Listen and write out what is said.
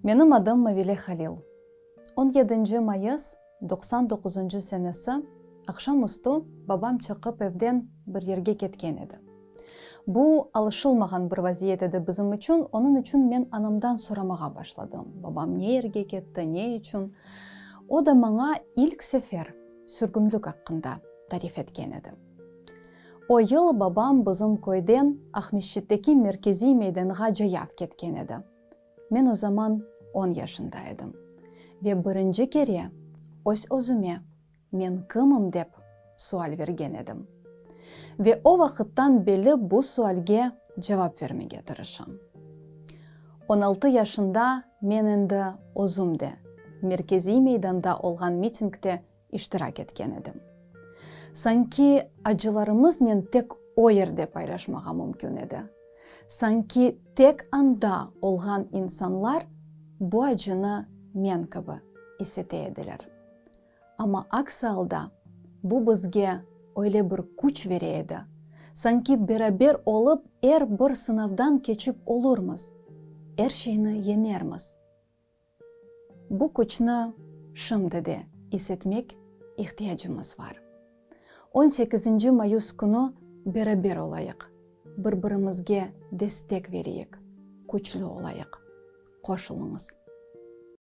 Menim adım Mavile Halil. On yedinci mayıs 99-ncı senesi aqşam üstü babam çıqıp evden bir yerge ketken edi. Bu alışılmağan bir vaziyet edi bizim içün, onıñ içün men anamdan soramağa başladım, babam ne yerge ketti, ne içün? O da maña ilk sefer sürgünlik aqqında tarif etken edi. O yıl babam bizim köyden Aqmescitteki merkeziy meydanğa cayav ketken edi. Men o zaman on yaşında edim ve birinci kere öz-özüme Men kimim dep sual bergen edim. Ve o vaqıttan beli bu sualge cevap vermege tırışam. 16 yaşında men endi özüm de merkeziy meydanda olğan mitingte iştirak etken edim. Sanki acılarımıznen tek o yerde paylaşmağa mümkün edi. Sanki tek anda olğan insanlar bu acını men kibi is ete ediler. Amma aks alda bu bizge öyle bir küç vere edi, sanki beraber olıp er bir sınavdan keçip olurmız, er şeyni yeñermiz. Bu küçni şimdi de is etmek ihtiyacımız var. On sekizinci mayıs künü beraber olayıq, bir-birimizge destek vereyik, küçlü olayıq. Qoşulıñız!